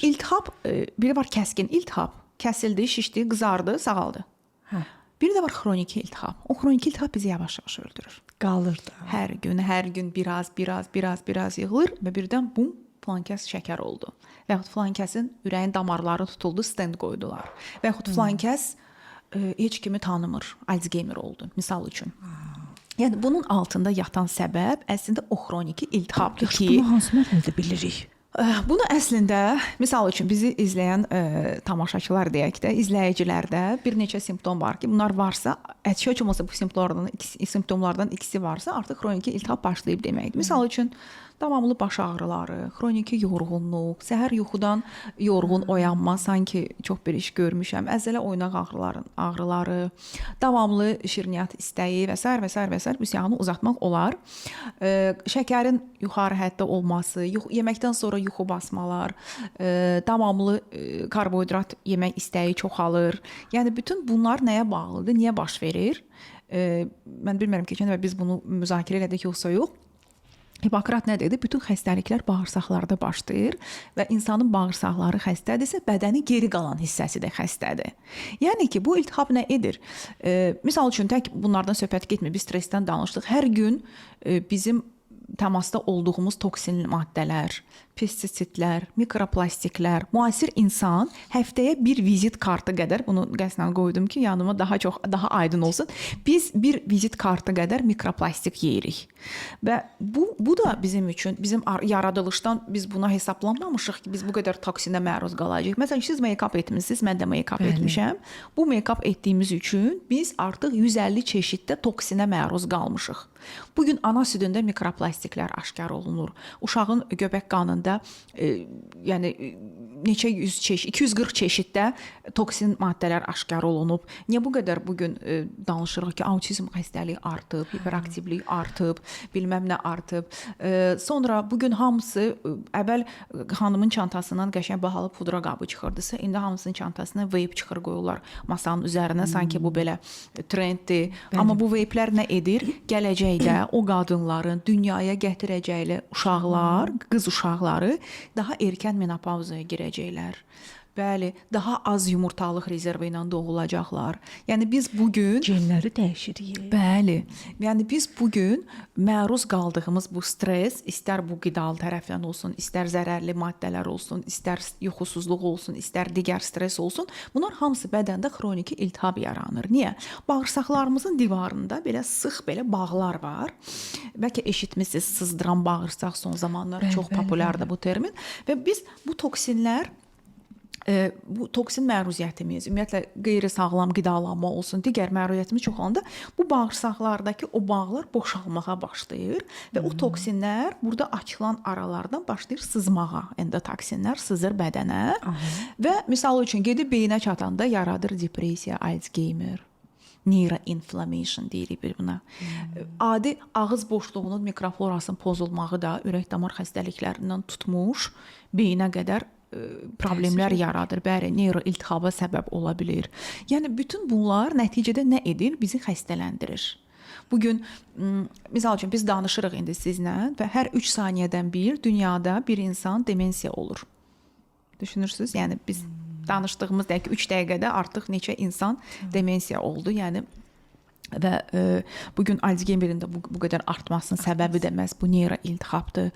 İltihab, biri var kəskin iltihab, kəsildi, şişdi, qızardı, sağaldı. Hə. Bir də var xroniki iltihab. O xroniki iltihab bizi yavaş-yavaş öldürür. Qalır da. Hər gün, hər gün biraz, biraz, biraz, biraz yığılır və birdən bum, filankəs şəkər oldu. Və yaxud filankəsin ürəyin damarları tutuldu, stent qoydular. Və yaxud filankəs heç kimi tanımır, Alzheimer oldu misal üçün. Yəni bunun altında yatan səbəb əslində o xroniki iltihabdır Yaxşı, ki, bunu hansı mərhələdə bilirik? Bunu əslində misal üçün bizi izləyən tamaşaçılar deyək də, izləyicilərdə bir neçə simptom var ki, bunlar varsa, heç olmasa bu simptomlardan ikisi varsa, artıq xroniki iltihab başlayıb deməkdir. Misal üçün davamlı baş ağrıları, xroniki yorğunluq, səhər yuxudan yorğun oyanma, sanki çox bir iş görmüşəm, əzələ oynaq ağrıları, davamlı şirniyyat istəyi və sair və sair və sair, bu siyahını uzatmaq olar. Şəkərin yuxarı həddə olması, yeməkdən sonra yuxu basmalar, davamlı karbohidrat yemək istəyi çoxalır. Yəni bütün bunlar nəyə bağlıdır? Niyə baş verir? Mən bilmirəm, keçən dəfə biz bunu müzakirə elədik yoxsa yox. Hipokrat nə dedi? Bütün xəstəliklər bağırsaqlarda başlayır və insanın bağırsaqları xəstədirsə, bədənin geri qalan hissəsi də xəstədir. Yəni ki, bu iltihab nə edir? Misal üçün tək bunlardan söhbət getmir. Biz stressdən danışdıq. Hər gün bizim təmasda olduğumuz toksin maddələr, pestisidlər, mikroplastiklər, müasir insan həftəyə bir vizit kartı qədər, bunu qəsdən qoydum ki, yanıma daha çox, daha aydın olsun. Biz bir vizit kartı qədər mikroplastik yeyirik. Və bu da bizim üçün, bizim yaradılışdan biz buna hesablanmamışıq ki, biz bu qədər toksinə məruz qalacağıq. Məsələn, siz make-up etmisiniz, mən də make-up etmişəm. Bu make-up etdiyimiz üçün biz artıq 150 çeşiddə toksinə məruz qalmışıq. Bu gün ana südündə mikroplastiklər aşkar olunur. Uşağın göbək qanında yəni neçə yüz çeşid, 240 çeşiddə toksin maddələr aşkar olunub. Niyə bu qədər bu gün danışırıq ki, autizm xəstəliyi artıb, hiperaktivlik artıb, bilməm nə artıb. Sonra bu gün hamısı əvvəl xanımın çantasından qəşəng bahalı pudra qabı çıxırdısa, indi hamısının çantasına vape çıxır, qoyurlar masanın üzərinə, sanki bu belə trenddir. Amma bu vapelər nə edir? Gələcəkdə o qadınların dünyaya gətirəcəkləri uşaqlar, qız uşaqları daha erkən menopauzaya girəcəklər. Bəli, daha az yumurtalıq rezervi ilə doğulacaqlar. Yəni biz bu gün Genləri dəyişirik. Bəli. Yəni biz bu gün məruz qaldığımız bu stress, istər bu qidalı tərəfdən olsun, istər zərərli maddələr olsun, istər yuxusuzluq olsun, istər digər stress olsun, bunlar hamısı bədəndə xroniki iltihab yaranır. Niyə? Bağırsaqlarımızın divarında belə sıx belə bağlar var. Bəlkə eşitmisiniz, sızdıran bağırsaq son zamanlar çox populyardır bu termin və biz bu toksinlər, bu toksin məruziyyətimiz, ümumiyyətlə qeyri-sağlam qidalanma olsun, digər məruziyyətimiz çox olanda bu bağırsaqlardakı o bağlar boşalmağa başlayır və o toksinlər burada açılan aralardan başlayır sızmağa. Endotoksinlər sızır bədənə və misal üçün gedib beyinə çatanda yaradır depressiya, Alzheimer, neuroinflammation deyirik bir buna. Adi ağız boşluğunun mikroflorasının pozulmağı da ürək-damar xəstəliklərindən tutmuş beyinə qədər problemlər yaradır. Bəli, neuroiltihaba səbəb ola bilir. Yəni bütün bunlar nəticədə nə edir? Bizi xəstələndirir. Bu gün misal üçün biz danışırıq indi sizlə və hər 3 saniyədən bir dünyada bir insan demensiya olur. Düşünürsüz? Yəni biz danışdığımız dəqiqə, 3 dəqiqədə artıq neçə insan demensiya oldu. Yəni və bu gün Alzheimerin də bu qədər artmasının səbəbi də məhz bu neuroiltihabdır.